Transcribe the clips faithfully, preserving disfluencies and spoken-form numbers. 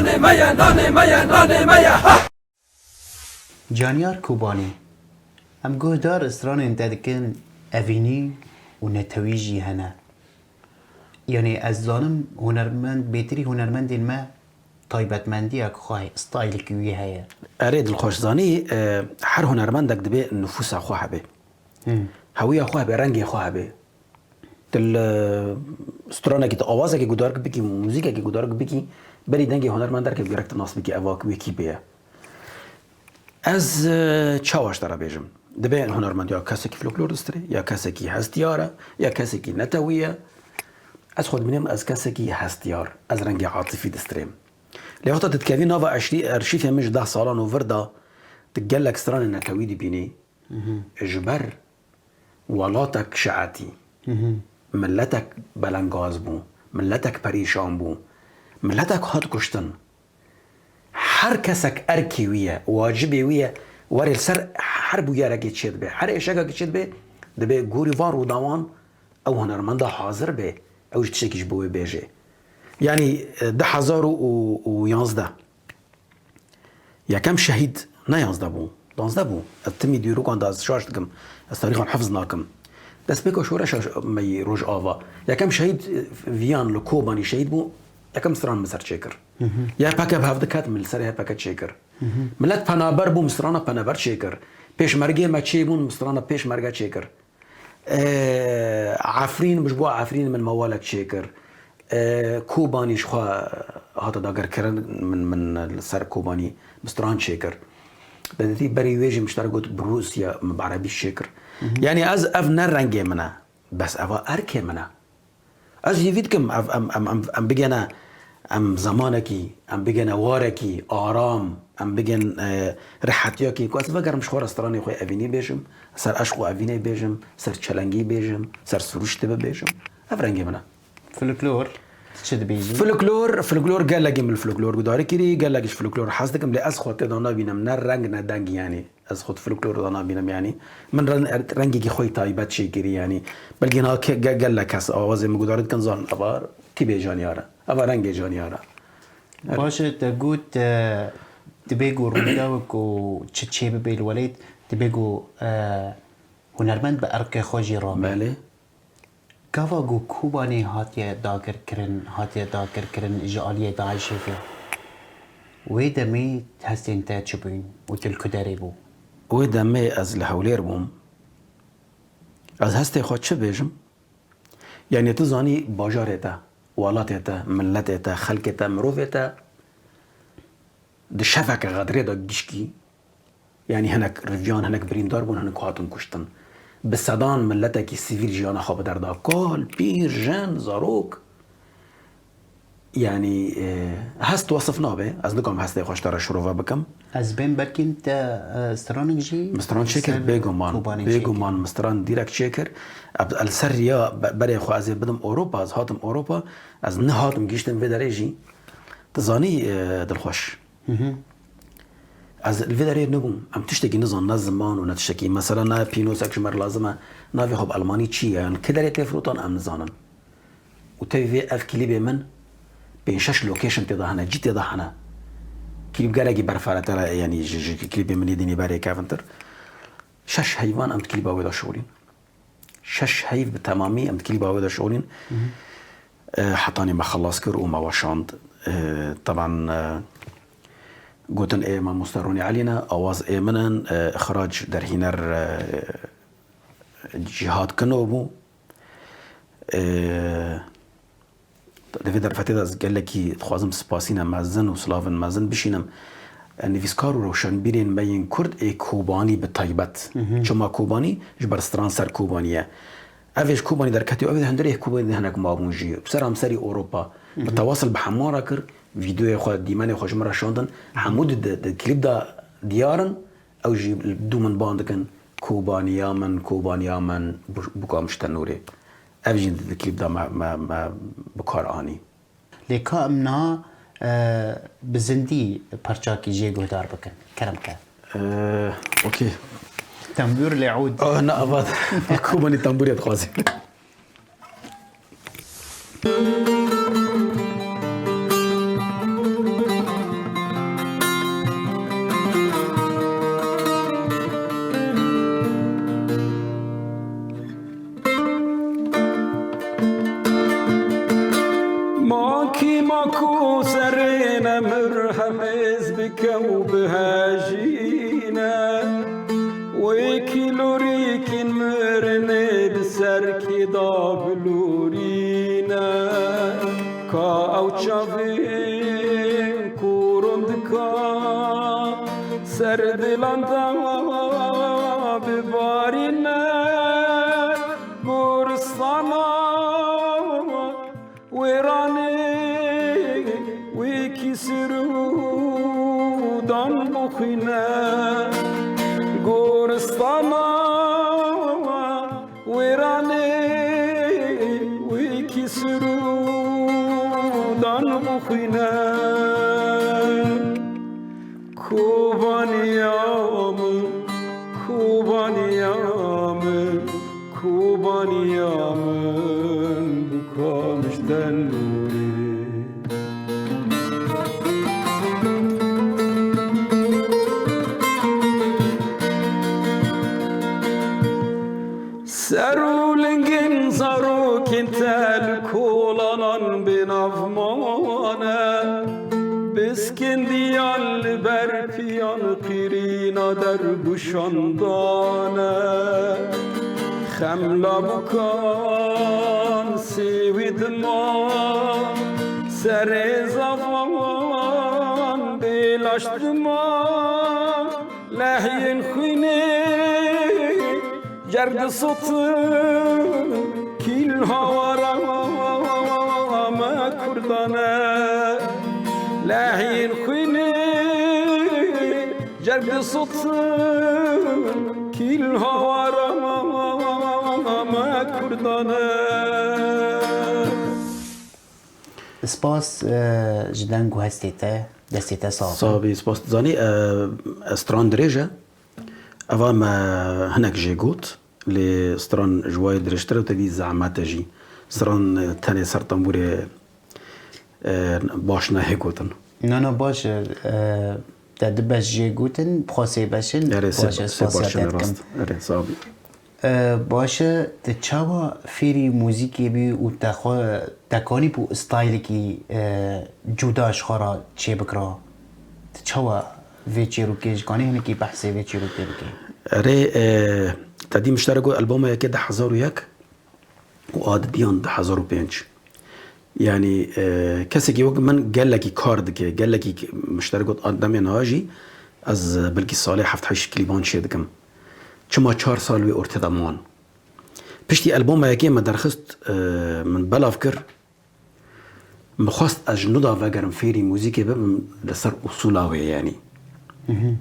Nanê me ye, nanê me ye, nanê me ye, ha! Caniyar Kobanî, em guhdar stranên te dikin, evînî û netewî jî hene. Yanî ez zanim hunermend, bêtirî hunermendên me taybetmendiyek xwe, staylik wî heye. Erê dilxweş zanî, e, her hunermendek dibê nifûsa xwe hebe. Hmm. Hewiya xwe hebe, rengê xwe hebe. Tu li stranekî, tu awazekî guhdar bikî, muzîkekî guhdar bikî, berî dengê hunermend derkeve gerek tu nas bikî eva wê kî bê ye. Ez, e, çawa ji te re bêjim? Dibê hunermend ya kesekî folklor distirê, ya kesekî hestiyar e, ya kesekî netewî ye. Ez xwe dibînim ez kesekî hestiyar, ez rengê atifî distirêm. Lê wexta tu dikevî nava eşrî-, erşîfê min ji deh salan û vir de, tu gelek stranên netewî dibînî. Mhm. Ji ber welatek şietî, mhm, miletek belengaz bû, miletek perîşan bû, miletek hat kuştin. Her kesek erkê wî ye, wacibê wî ye, were li ser her bûyerekê çêdibe, her êşekekê çêdibe, dibê gorî van rûdawan ew hunermenda hazir be, ew ji tiştekî ji bo wê bêje. Yanî, e, du hezar û yanzdeh. Yekem şehîd ne yanzdeh bû, danzdeh bû. Ez timî dîrokan de ez şaş dikim. Ez tarîxan hifz nakim. Destpêka şoreşa me yî Rojava. Yekem şehîd, e, viyan li Kobanî şehîd bû, yekem stran min ser çêkir. Hı hı. Y P G bi hev diket, min li ser Y P G çêkir. Hı hı. Milet penaber bû, min strana penaber çêkir. Pêşmergê me çêbûn, min strana pêşmerge çêkir. E, Efrîn, ji bo Efrîn min mewalek çêkir. E, Kobanî ji xwe hate dagirkirin, min, min li ser Kobanî min stran çêkir. Dedetî berî wê jî min ji te re got bi Rûsya min bi erebî çêkir. Hı hı. Yanî ez, ev ne rengê min e, bes eva erkê min e. Ez hêvî dikim ev, em, em, em, em bigene, em zemanekî, em bigene warekî aram, em bigên, e, rehetiyekî, ku ez vegerim ji xwe re stranê xwe evînî bêjim, ser eşq û evînê bêjim, ser çelengî bêjim, ser sirûştê bibêjim. Ev rengê min e. Folklor, tu çi dibêjî? Folklor, folklor gelekî min li folklor gudarî kirî, gelekî ji folklor hez dikim, lê ez xwe tê de nabînim, ne reng ne deng yanî. Ez xwe di folklor de nabînim, yanî min ren-, rengekî xwe yî taybet çêkirî, yanî belkî niha ke-, ge-, gelek kes awazê min gudarî dikin, zanin eva kî bê Caniyar e, eva rengê Caniyar e. Baş e, te got, e, dibê ku rûdawek ku çi çêbibe li welêt, dibê ku, e, hunermend bi erqê xwe jî rabe. Belê. Gava ku Kobanê hatiye dagirkirin, hatiye dagirkirin ji aliyê DAIŞê ve, wê demê hestên te çi bûn û tu li ku derê bû? Wê demê ez li Hewlêr bûm. Ez hestê xwe çi bêjim? Yanî tu zanî bajarê te, welatê te, miletê te, xelkê te, mirovê te di şeveke xedirê de gişkî, yanî hinek riviyan, hinek birîndar bûn, hinek hatin kuştin. Bi sedan miletekî sivîl jiyana xwe bi der da. Kal, pîr, jin, zarok. Yanî, e, hest wesif nabe. Ez nikarim hestê xwe ji te re şirove bikim. Ez bên belkî te, e, stranek jî. Min stran çêkir, ser bêguman. Kobanê çêkir. Bêguman min stran dîrek çêkir. Ez, ez li ser riya be-, berê xwe ez ê bidim Ewropa, ez hatim Ewropa. Ez nehatim gihîştim vê derê jî. Tu zanî, e, dilxweş. Hı hı. Ez li vê derê nebûm. Em tiştekî nizanin, ne ziman û ne tiştekî. Mesela, ne pînosek ji me re lazim e. Navê xwe bi elmanî çi ye? Yan ki derê tê firotan, em nizanin. Û tevî vê ev klîbê min pênc şeş location tê de hene, cî tê de hene. Klîb gelekî berfare te re, yanî ji, ji klîbê min yê dînî berê kevintir. Şeş heyvan em di klîba wê de şolîn. Şeş heyv bi temamî em di klîba wê de şolîn. Hı hı. E, hetanî me xelas kir û me weşand. E, teban, e, gotin ê mamoste Ronî Elî ne, awaz ê min in, e, ixrac derhîner, e, Cîhad Kino bû. E, Di vê derfetê de ez gelekî dixwazim spasîna mezin û silavên mezin bişînim, e, nivîskar û rewşenbîrên me yên Kurd ê Kobanî bi taybet. Hı hı. Çima Kobanî? Ji ber stran ser Kobanî ye. Ev ê ji Kobanî derketiyo, ev ê hundirê Kobanî de hinek mabûn jî. Bi ser em serî Ewropa. Hı hı. Min tewasil bi hemû re kir, vîdeoyê xwe, dîmenê xwe ji min re şandin. Hemû di, di, di klîp de diyar in. Ew jî li dû min ban dikin, Kobaniya min, Kobaniya min, bu-, buka min ji tenûrê. Ev jî di klîp de me, me, me bi kar anî. Lê ka em niha, e, bi zindî perçakî jê guhdar bikin. Kerem ke. E, okey. Tembûr lê ûd. Oh, na, ava. Kobanî tembûrê dixwaze. Kew bihejîne, wê kîlorîkên mirinê di ser kê da bilorîne. Ka ew çavên ku rûn dika, ser dilan da bibarîne. Goristana Wêranê wî kîsir û dan bixwîne. Goristana wêranê wî kîsir û dan bixwîne. Kobaniya min, Kobaniya min, Kobaniya min, bûka min ji tenûrê. Ser û lingên zarokên te li kolanan bênav mane. Biskên diyan li ber piyan qîrîna dergûşan dane. Xemla bûkan sêwî dima, serê zavan bêlaş dima. Lehiyên xwînê cer disotin, kîl hawara me Kurdan e. Lehiyên xwînê cer disotin, kîl hawara me Kurdan e. Spas, e, ji deng û hestê te, destê te sax be. Sabî, spas. Dizanî, e, stran dirêj e. Eva me hinek jê got, lê stran ji wayê dirêjtir e, tevî zehmet e jî. Stran, e, tenê ser tembûrê, e, baş nehê gotin. Na, na, baş e, e, te du beş jê gotin, bi xwe sê beş in, Erê, sê, baş e, sê spasiya parçe te ne dikim. Rast. Erê, sağ ol. E, baş e, tu çawa fêrî muzîkê bî û te xwe, te kanî bû staylikî, e, cuda ji xwe re çêbikira? Tu çawa vê çîrokê, ji kanî hinekî behsê vê çîrokê bikî? Erê, e, te dî miştere got, alboma yekê du hezar û yek û a didiyan du hezar û pênc. Yanî, e, kesekî wek min gelekî kar dike, gelekî k-, miştere got, a demê niha jî ez, e, belkî salê heft heşt klîban çê dikim. Çima çar sal wê ortê de man? Piştî alboma yekê me derxist, e, min belav kir. Min xwest ez ji nû de vegerim fêrî muzîkê bibim li ser usûla wê, yanî. Mhm.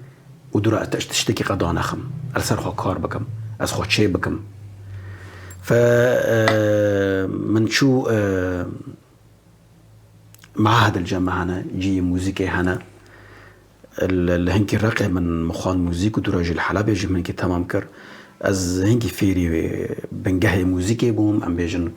Û dûra ez tiştekî qeda nexim. Ez li ser xwe kar bikim. Ez xwe çê bikim. Fe, e, min çû, e, Meahid li cem me hene, cihê muzîkê hene. Li, li hinkî Reqê min, min xwend muzîk û dûra jî li Helebê jî min hinkî temam kir. Ez hinkî fêrî wê bingehê muzîkê bûm, em bêjin, e,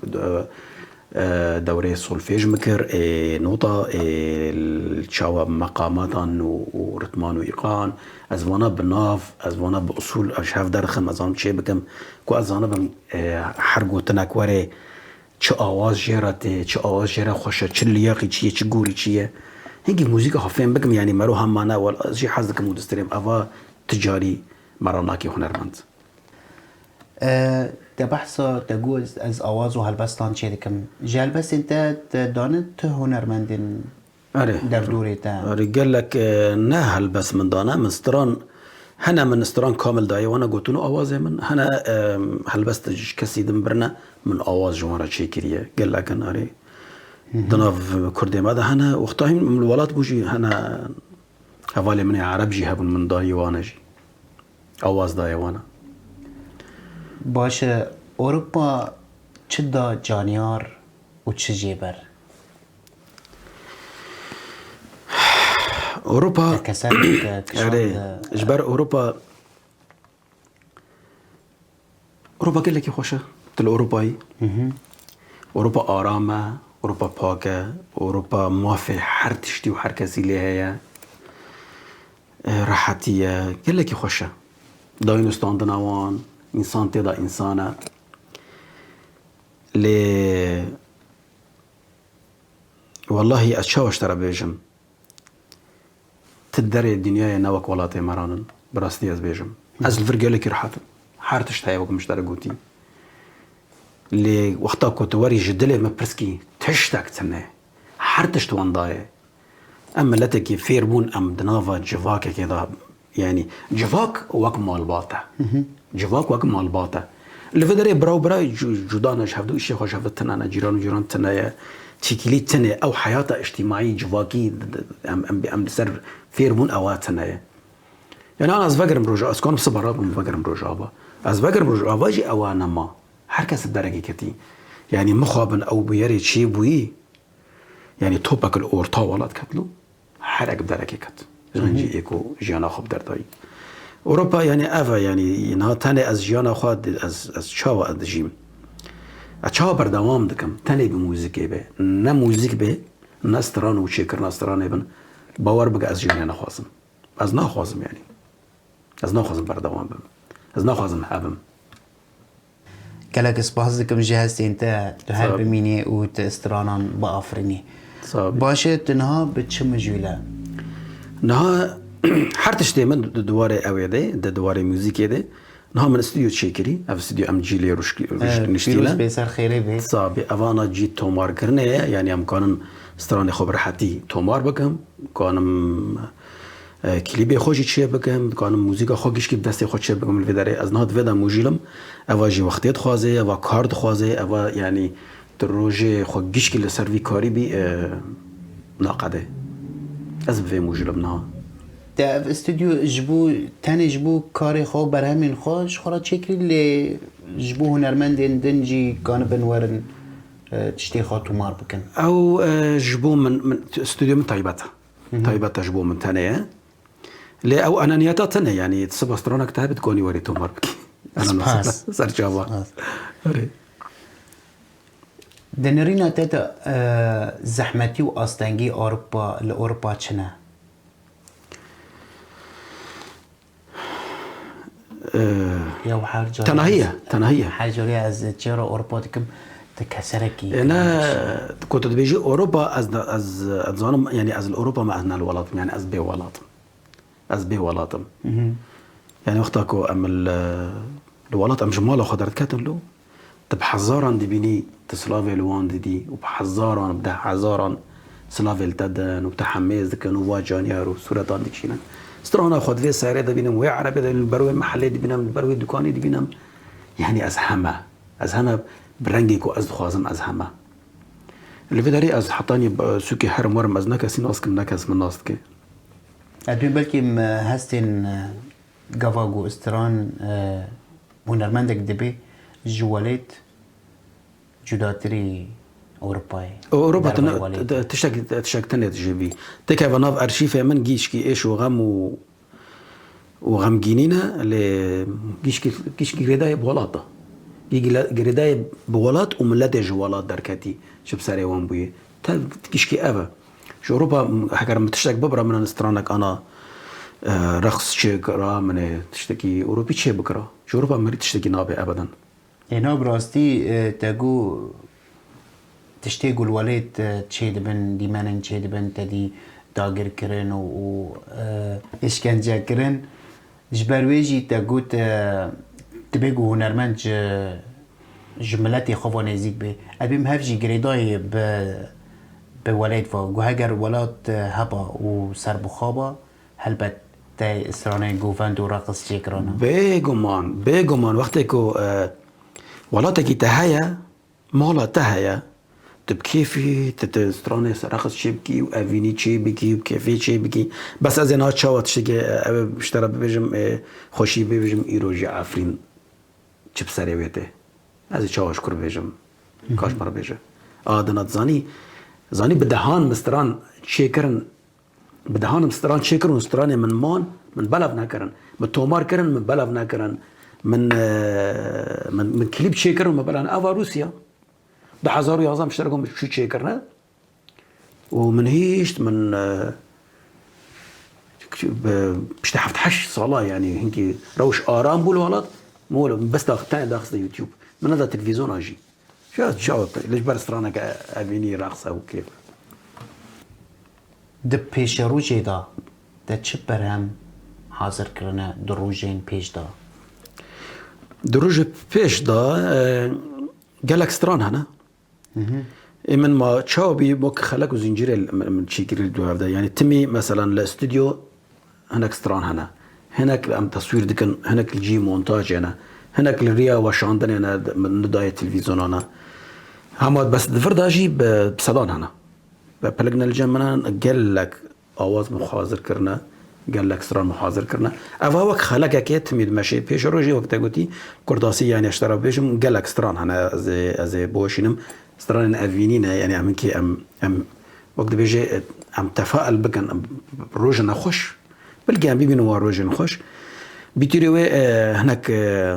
e, dewreyê solfêj min kir, ê nota, ê l-, çawa meqamatan û, û ritman û îqan. Ez vana bi nav, ez vana bi usûl, ez ji hev derxim, ez zanim çê bikim, ku ez zanibim, e, her gotinek were, çi awaz jê re tê, çi awaz jê re xweş e, çi liyaqî çi ye, çi gorî çi ye. Hingî muzîka xwe fêm bikim, yanî mero hema ne, wel, ez jî hez dikim û distrêm. Eva ti carî me re nakê hunermend. E, te behsa, te got ez, ez awaz û helbestan çê dikim. Ji helbestên te, te dane tu hunermendên Erê. Derdorê te. Erê, gelek, e, ne helbest min dane, min stran, hene min stran kamil daye wana gotin û awazê min, hene, e, helbest ji kesî din birine, min awaz ji wan re çêkiriye. Gelek in, erê. Hı hı. Di nav Kurdê me de hene, wexta hîn min li welat bû jî hene hevalê min ê Ereb jî hebûn, min daye wana jî. Awaz daye wana. Baş e, Ewropa çi da caniyar û çi jê ber? Ewropa, Te keser, te kişand, erê, e, ji ber Ewropa, Ewropa gelekî xweş e. Tu li Ewropayî. Hı hı. Ewropa aram e, Ewropa pak e, Ewropa mafê her tiştî û her kesî lê heye. E, rehetî ye, gelekî xweş e. Dayîn û standina wan, însan tê de însan e. Lê Wellahî ez çawa ji te re bêjim? Derê dinyayê ne wek welatê me ranin. Bi rastî ez bêjim. Ez li vir gelekî rehet im. Her tişt heye wek min ji te re gotî. Lê wexta ku tu werî ji dilê me pirs kî, tiştek tune. Her tişt wenda ye. Em miletekî fêr bûn, em di nava civakekê de, yanî civak wek malbat e. Civak wek malbat e. Li vê derê bira û bira cu-, cuda ne, ji hevdu îşê xwe ji hev tune ne, cîran û cîran tune ye. Çîkilî tune, ew heyata îctîmaî, civakî, em, em, em li ser fêr bûn, ewa tune ye. Yani, an ez vegerim Rojava, ez kanim sibe rabim vegerim Rojava. Ez vegerim Rojava jî ewa nema. Her kes bi derekê ketî. Yani, mixabin ew bûyerê çê bûyî, yani, topek li orta welat ketlo, herek bi derekê ket. Ji Hı hı. Cihê ku jiyana xwe bi derdayî. Ewropa, yani, ev e, yani, niha tenê ez jiyana xwe di-, ez, ez çawa ez dijîm? Ez çawa berdewam dikim? Tenê bi muzîkê be. Ne muzîk be, ne stran û çêkirina stranê bin. Bawer bike, ez jiyanê naxwazim. Ez naxwazim, yani. Ez naxwazim berdewam bim. Ez naxwazim hebim. Gelek spas dikim ji hestên te, tu her Sağ ol. Bimînî û tu stranan biafirînî. Sağ ol. Baş e, tu niha bi çi mijûl e? Niha her tiştê min di, di warê ewê de, di, di warê muzîkê de. Niha min stûdyo çêkirî. Ev stûdyo em cî lê ruşk-, ruş-, Eh, niştîne. Pîroz bê, ser xêrê bê. Sağ bê. Eva ana cî tomarkirinê ye. Yani em kanin stranê xwe bi rehetî tomar bikim. Kanim, e, klîbê xwe jî çê bikim, dikanim muzîka xwe gişkî bi destê xwe çê bikim li vê derê. Ez niha di vê de mûjîl im. Eva jî wextê dixwaze, eva kar dixwaze, eva, yanî, tu rojê xwe gişkî li ser vî karî bî, e, naqede. Ez bi vê mûjîl im niha. Te ev stûdyo ji bo, tenê ji bo karê xwe û berhemên xwe ji xwe re çêkirî, lê ji bo hunermendên din jî kanibin werin, e, tiştê xwe tomar bikin? Ew, e, ji bo min, min, stûdyo min taybet e. Hı hı. Taybet e, ji bo min tenê ye. Lê ew enaniyeta tune, yanî tu siba stranek te hebe dikanî werî tomar bikî. Spas. Ser çava. Spas. Erê. Di nirîna te de, e, zehmetî û astengî Ewropa, li Ewropa çi ne? Ee, Ya her carê tenahî ez, ye, tenahî ye. Her carê ez çêra Ewropa dikim, tu keserekî. E, ne, ku tu dibêjî Ewropa, ez de, ez, ez zanim, yani ez li Ewropa me, ez ne li welat im, yani ez bê welat im. Ez bê welat im. Mhm. Yani wexta ku em li, li welat, em ji mala xwe derdiketin lo, tu bi hezaran dibînî, tu silavê li wan didî û bi hezaran, bi deh hezaran silavê li te din û bi te hemêz dikin û va caniyar û sûretan dikişînin. Strana xwe di vê serê de bînim, wê erebê de bînim, li ber wê mehelê dibînim, li ber wê dukanê dibînim. Yani ez heme, ez heme bi rengê ku ez dixwazim ez heme. Li vê derê ez hetanî, e, sûkê herim werim, ez ne kesî nas kim, ne kes min nas dike. Ez dibêm belkî me hestên, e, gava ku stran, e, hunermendek dibe ji welêt cudatirî Ewropayê. Ewropa Dervayî tine-, welêt. Te-, tiştek, tiştek tenê dijî bî. Têkeve nav erşîfê min gîşkî êş û xem û, û xemgînî ne, lê gîşkî, gîşkî girêdayê bi welat e. Gî-, gile-, girêdayê bi welat û miletê ji welat derketî, çi bi serê wan bûye. Te gîşkî ev e. Ji Ewropa, heger min tiştek bibira, min stranek ana, e, reqs çêkira, min ê tiştekî Ewropî çê bikira. Ji Ewropa min rî tiştekî nabe ebeden. Ê, na bi rastî, e, te got tiştê ku li welêt, e, çêdibin, dîmenên çêdibin, te dî dagirkirin û, û, e, îşkencekirin. Ji ber wê jî te got, e, dibe ku hunermend ji, ji miletê xwe ve nêzîk be. Ez bêm hev jî girêdayê bi, bi welêt ve. Ku heger welat, e, heba û serbixwe ba, helbet te stranê govend û reqs çêkirana. Bêguman, bêguman. Wextê ku, e, welatekî te heye, mala te heye, tu bi kêfî, tu, tu stranê ser reqs çê bikî û evînî çê bikî û bi kêfê çê bikî. Bes ez ê niha çawa tiştekê, e, ew ê ji te re bibêjim, e, xweşî bibêjim, îro jî Efrîn çi bi serê wê tê. Ez ê çawa ji kur bêjim? Hı hı. Kaş me re bêje. A, dina dizanî, zanî bi dehan min stran çêkirin, bi dehan min stran çêkirin û stranê min man, min belav nekirin. Min tomar kirin, min belav nekirin. Min, e, min, min klîp çêkirin, min belav ne-, eva Rûsya. Du hezar û yazdeh min ji te re got, min çû çêkirine. Û min hişt, min, e, bi, piştî heft heşt sala, yani hinkî rewş aram bû li welat. Min wilo, min bes dax-, tenê daxiste YouTube. Min neda televîzyona jî. Şeya çawa te, li ji ber straneke evînî, reqs û kêf. Di pêşerojê de te çi berhem hazir kirine di rojên pêş de? Di rojê pêş de e, gelek stran hene. Ê min ma çawa bî, wek xelek û zincîrê min çêkirî li dû hevde. Yanî timî, meselan, li stûdyo hinek stran hene. Hinek em teswîr dikin, hinek li cî montajê ne. Hinek li riya weşandinê ne, min nidayê televîzyona ne. Hema bes di vir de jî bi, bi sedan hene. Bi pilik ne li cem min hene, gelek awaz min hazir kirine, gelek stran min hazir kirine. Eva wek xelekekê timî dimeşê. Pêşerojê wek te gotî, Kurdasî, yanî ji te re bêjim, gelek stran hene, ez ê, ez ê biweşînim. Stranên evînî ne, yanî em hinkî em, em wek dibêje, em tefael bikin, em rojine xweş, belkî em bibînin wan rojên xweş. Bîtîrê wê, e, hinek, e,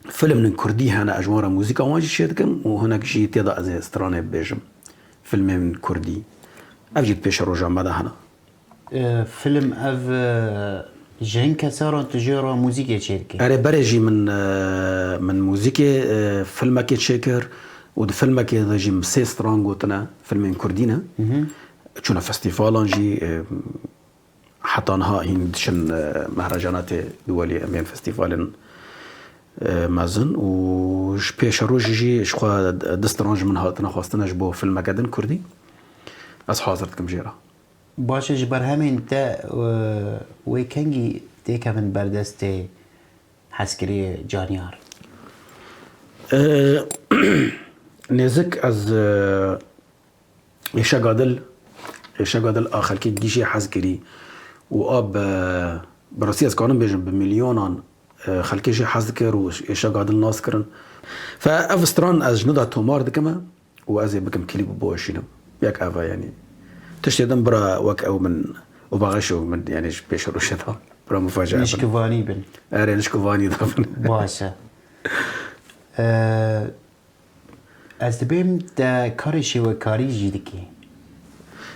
filmên kurdî hene, ez ji wan re muzîka wan jî çêdikim û hinek jî tê de ez ê stranê bibêjim. Filmên kurdî. Ev jî di pêşeroja me de hene. E, film ev, e, ji hin kesan re tu jê re muzîkê çêdikî? Erê, berê jî min, e, min muzîkê, e, filmekê çêkir û di filmekê de jî min sê stran gotine, filmên kurdî ne. Çûne festîvalan jî, e, heta niha hîn diçin, e, mehrecanatê duwelî em ên festîvalên, e, mezin û ji pêşerojê jî ji xwe du stran ji min hatine xwestine ji bo filmeke din kurdî. Ez hazir dikim jê re. Baş e, ji berhemên te, e, wê kengî têkevin ber destê hezkiriyê Caniyar? E, nêzik ez, e, êşega dil, êşega dil a xelkê gîşê hez kirî û a bi, bi rastî ez kanim bêjim bi milyonan, e, xelkê jê hez dikir û êşega dil nas kirin. Fe ev stran ez ji nida tomar dikime. û ez ê bikim klîp û biweşînim. Yek ev e, yanî. Tiştê din bira wek ew min û baxişo min, yanî ji pêşerojê de bira mufacae bin. Nişkivanî bin. Erê, nişkivanî de bin. Baş e. Ee, ez dibêm te karê şêwekarî jî dikî.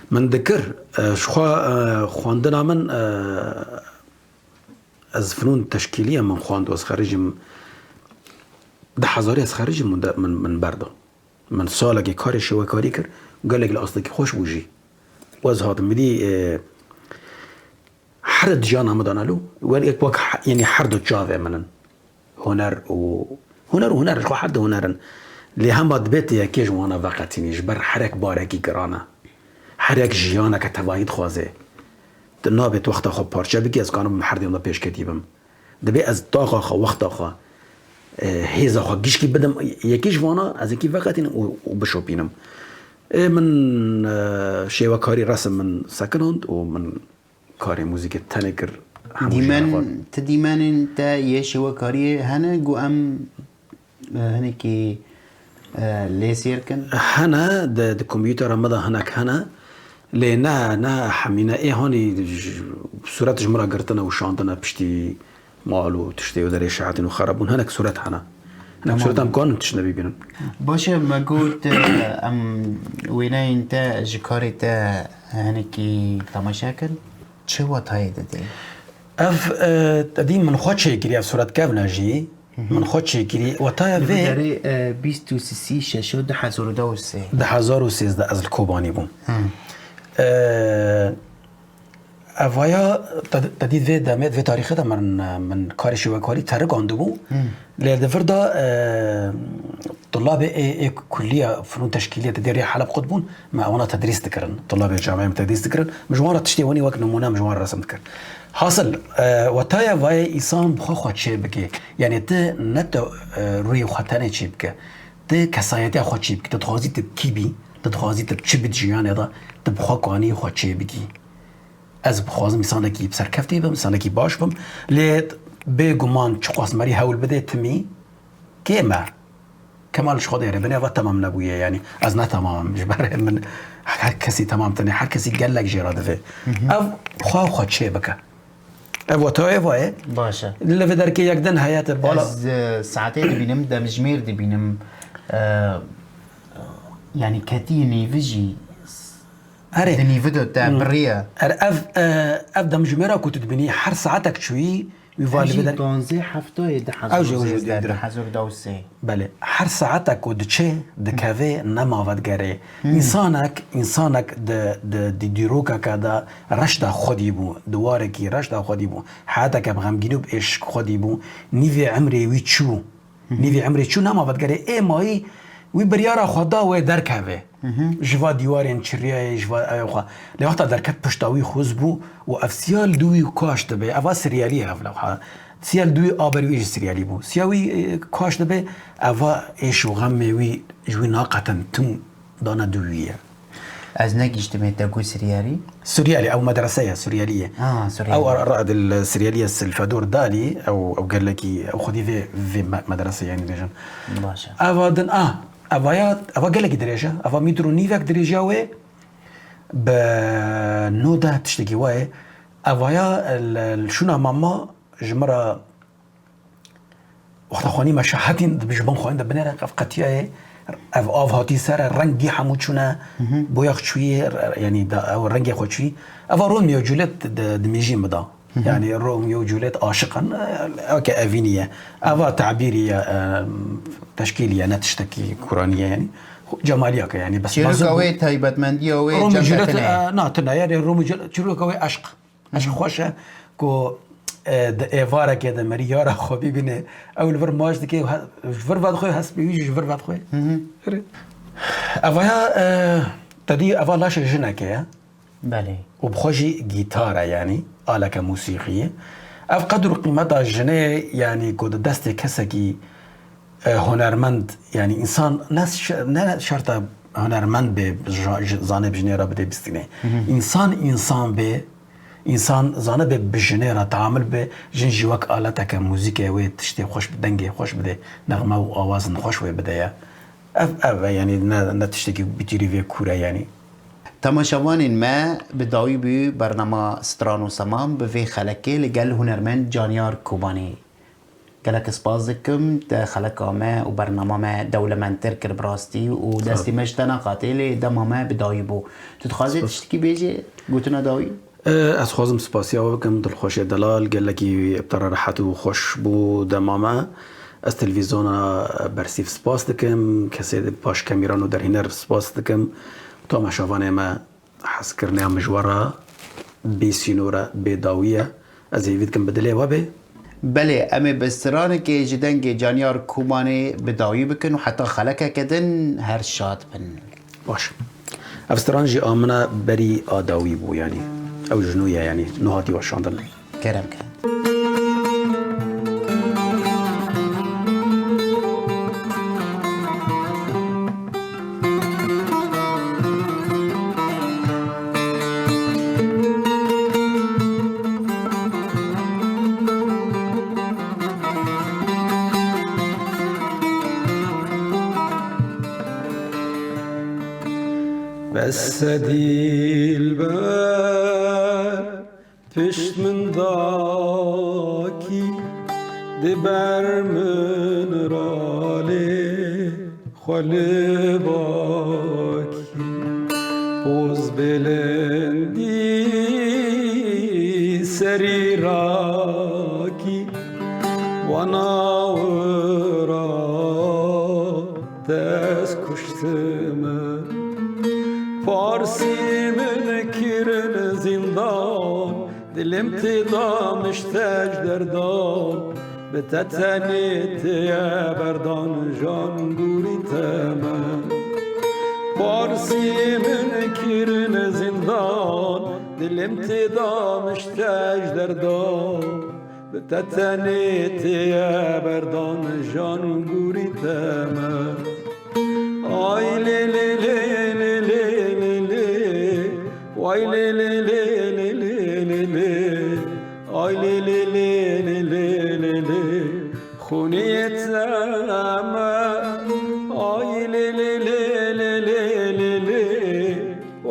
Min dikir, e, ji xwe, e, xwendina min, e, ez fnûn teşkîliye min xwend û ez xerîcim, di hezarî ez xerîcim min, min, min berda. Min salekê karê şêwekarî kir û gelek li astekî xweş bû jî. Û ez hatim min dî, e, her di jiyana min de ne lo, wer yek wek he-, yanî her du çavê min in. Huner û, huner û huner, ji xwe her du huner in. Lê hema dibê tu yekê ji wana veqetînî, ji ber her yek barekî giran e. Her yek jiyaneke tevahî dixwaze. Tu nabê tu wexta xwe parçe bikî, ez kanim her duyem de pêşketî bim. Dibê ez taxa xwe, wexta xwe, e, hêza xwe gişkî bidim. Yekî ji vana ez yekî veqetînim û, û bişopînim. Ê min, e, şêwekarî resim min sekinand û min karê muzîkê tenê kir. Hemû jiyana xwe. Dîmen, ti dîmenên te yê şêwekariyê hene ku em, e, hinekî, e, lê sêr kin? Hene, di, di kompûtera me de hinek hene. Lê ne, ne hemî ne. Ê hanî j-, sûret ji min re girtine û şandine piştî mal û tiştê û derê şehetîn û xerab bûn. Hinek sûret hene. Hinek sûret em kanin tiştine bibînin. Baş e, me got, e, em wêneyên te ji karê te hinekî temaşe kin. Çi watayê dide? Ev, e, te dî min xwe çêkiriye, ev sûret kevne jî. Min xwe çêkirî. Wetaya vê derê, e, bîst û sisî şeşo du hezar û deh û sê. Du hezar û sêzdeh ez li Kobanî bûm. E, evaya te, te dî vê demê, vê tarîxê de min, min karê şêwekarî terikandibû. Lê di vir de, e, tulabê ê, ê kulliya fnûn teşkîliyê di dêrê Heleb qut bûn, me ewana tedrîs dikirin. Tulabê camiyê me tedrîs dikirin. Min ji wan re tiştê winî wek nimûne min ji wan re resim dikir. Hasil, e, wetaya vayê îsan bi xwe xwe çê bike. Yanî ti ne tu, e, rûyê xwe tenê çê bike. Ti kesayetiya xwe çê bike. Tu dixwazî tu bi kî bî, tu dixwazî tu bi çi bî di jiyanê de, tu bi xwe kanî xwe çê bikî. Ez bixwazim însanekî bi serkeftî bim, însanekî baş bim. Lê bêguman çiqas merî hewl bidê timî kêm e. Kemal ji xwe dêre binê ve temam nebûye, yanî ez ne temam im, ji ber min her kesî temam tine, her kesî gelek jê re divê. Ev xwe xwe çê bike. Ev wetayê vayê. Baş e. Li vê derkê yek din heye te bala. Ez, e, saetê dibînim, demjimêr dibînim. E, yanî ketî nêvi jî. Erê. Di nîvi de te biriye. Er ev, e, ev demjimêra ku tu dibînî her saetek çûyî, Wî va li vê der- Panzdeh heftayê di Ew jî, ew jî hezar û sêzdeh, di hezar û sêzdeh. Belê. Her saetek ku diçe, dikeve, nema vedigerê. Însanek, însanek di, di, di dîrokeke de reş de xwedî bû, di warekî reş de xwedî bû. Heyateke bi xemgînî û bi êşk xwedî bû. Nîvê emrê wî çû. Nîvê emrê çû, nema vedigerê. Ê mayî wî biryara xwe da wê derkeve. Ji va dîwarên çiriyayê, ji va ew xwe. Lê wexta derket pişta wî xuz bû û ev siya li dû wî kaş dibe. Eva siryalî ye ev lewha. Siya li dû wî a ber wî jî siryalî bû. Siya wî, e, kaş dibe, eva êş û xemê wî ji wî naqetin tim dane dû wî ye. Ez negihîştime te got siryalî? Siryalî, ew medrese ye, siryalî ye. Ha, siryalî. Ew ar-, ar-, dil siryalî ye, Silfedor Dalî, ew, ew gelekî, ew xwedî vê, vê me-, medrese ye, yanî bêjin. Baş e. Eva din, ah, Evaya, eva gelekî dirêj e. Eva mîtir û nîvek dirêjiya wê bi nod e, tiştekî wa ye. Evaya li, li şûna mama ji min re wexta xwenî me şahetîn di ji bin xwendin binêre ev qetiyaye. Ev av hatî ser e, rengî hemû çûne, boyax çûyê, re-, yanî da, ew rengê xwe çûyî. Eva Romeo Juliet di, dimêjî min da. Yanî Romeo û Juliet aşiq in, e, weke evînî ye. Eva tabîrî ye, e, teşkîlî ye, ne tiştekî kuranî ye yanî. Xwe-, cemaliyek e yanî, bes Çîroka mezin bû. Wê, taybetmendiya wê Romeo û Juliet, cem e, na tune ye, Romeo û Juliet, çîroka wê eşq. Eşq xweş e ku, e, di êvarekê de merî yara xwe bibîne. Ew li vir maç dike, he-, ji vir vedixwe, hespê wî jî ji vir vedixwe. Evaya, e, te dî eva laşê jineke ye. Belê. Û bi xwe jî gîtar e, yanî aleke mûsîqî ye. Ev qedr û qîmeta jinê, yanî ku di destê kesekî, e, hunermend, yanî însan ne şe-, ne şert e hunermend bê, ja-, ji-, zanê bi jinê re bidê bistînê. Însan, însan bê, însan zanibe bi jinê re teamil be, jin jî wek aleteke muzîkê wê tiştê xweş, dengê xweş bidê, nexme û awazin xweş wê bide ye. Ev, ev e, yanî ne, ne tiştekî bi tîrî vê kûr e, yanî. Temaşevanên me, bi dawî bû bernama Stran û Semam bi vê xelekê li gel hunermend Caniyar Kobanî. Gelek spas dikim, te xeleka me û bernama me dewlemendtir kir bi rastî û Sağ ol. Destê me ji te neqatê, lê dema me bi dawî bû. Tu dixwazî Spas. Tiştekî bêjî, gotina dawî? E, ez xwazim spasiya we bikim, Dilxweşê Delal, gelekî bi te re rehet û xweş bû dema me. Ez televîzyona Bersîv spas dikim, kesê paşkemîran û derhîner spas dikim. Tamaşevanê me, hezkirina min ji we re bê sînor e, bê dawî ye. Ez hêvî dikim bi dilê we bê. Belê, em ê bi stranekê ji dengê Caniyar Kobanê bi dawî bikin û heta xelekeke din her şad bin. Baş. Ev stran jî a min e, berî a dawî bû, yanî. Ew ji nû ye, yanî. Nû hatî weşandin. Kerem ke. Bes e dîlber, pişt min dakî, di ber min ra lê xwe li bakî. Poz bilindî serî rakî, wana wira dest kuştime. Parsî min kirin zîndan, dilim tê da min ji te ji derdan. Bi te tenê tê ye berdan, jan gûrî te me. Parsî min kirin zîndan, dilim tê da min ji te ji derdan. Bi te tenê tê ye berdan, jan gûrî te me. Ay lê lê lê lê lê lê lê. Way lê lê lê lê lê lê lê. Ay lê lê lê lê lê lê lê. Xûnê te me. Ay lê lê lê lê lê lê lê.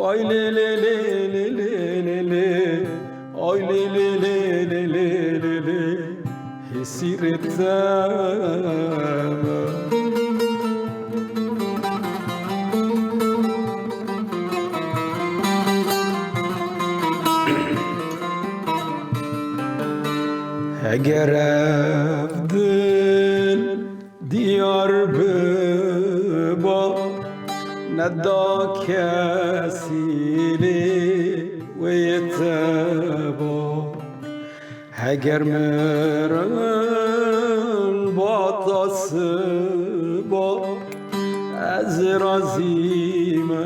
Ay lê lê lê lê lê lê lê. Ay lê lê lê lê lê lê lê. Hêsîrê te me. Eger ev dil diyar biba, neda kesî lê wê teba. Heger mirin bata siba, ez razî me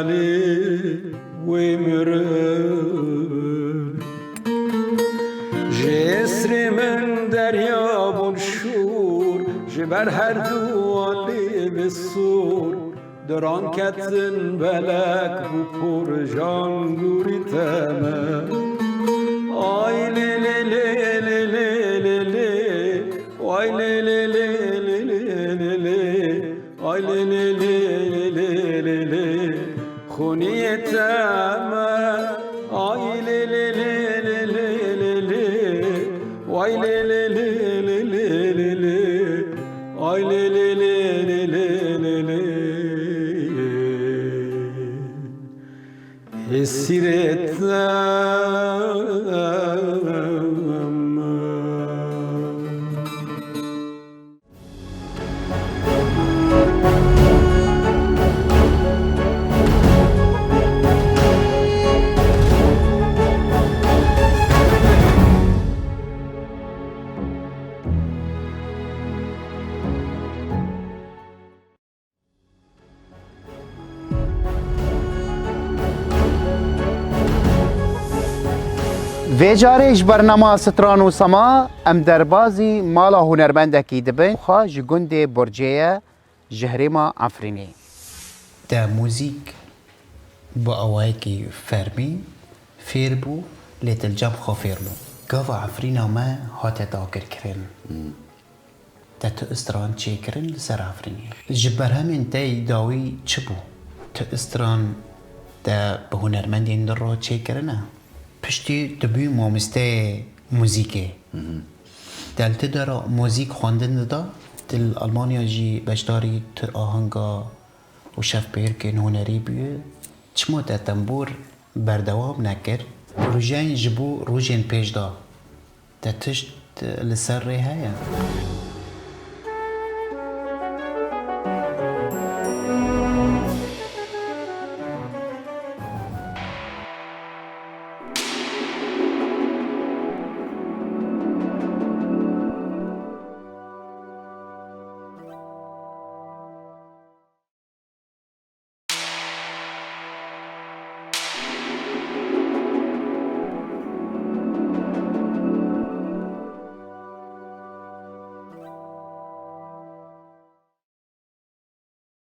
lê wê mirin. Ji êsrê min derya bûn şûr, ji ber herduwan lê bi sûr. Diran ketin belek bû pûr, jangûrî teme. Ay lê lê lê lê lê lê lê. Ay lê lê lê lê lê lê lê. Ay lê lê lê lê lê lê lê. Xûniyê teme. Ay lê lê lê lê lê lê lê. Ay lê lê lê lê lê lê lê. Ay lê lê lê lê lê lê lê. Hesîrê teme. Vê carê ji bernama Stran û Sema em derbazî mala hunermendekî dibin. Xwe ji gundê Borcê ye, ji herêma Efrînê. Te muzîk bi awayekî fermî fêr bû, lê te li cem xwe fêr bû. Gava Efrîna me hate dagirkirin. Te tu stran çêkirin li ser Efrînê. Ji berhemên te yî dawî çi bû? Tu stran te bi hunermendên din re çêkirine? Piştî tu bûyî mamosteyê muzîkê. Te li tu dera muzîk xwendin dida? Tu li Almanya jî beşdarî tu ahanga û şevpêrkên hunerî bûyî. Çima te tembûr berdewam nekir? Projeyên ji bo rojên pêş de. Te tişt li ser rê heye?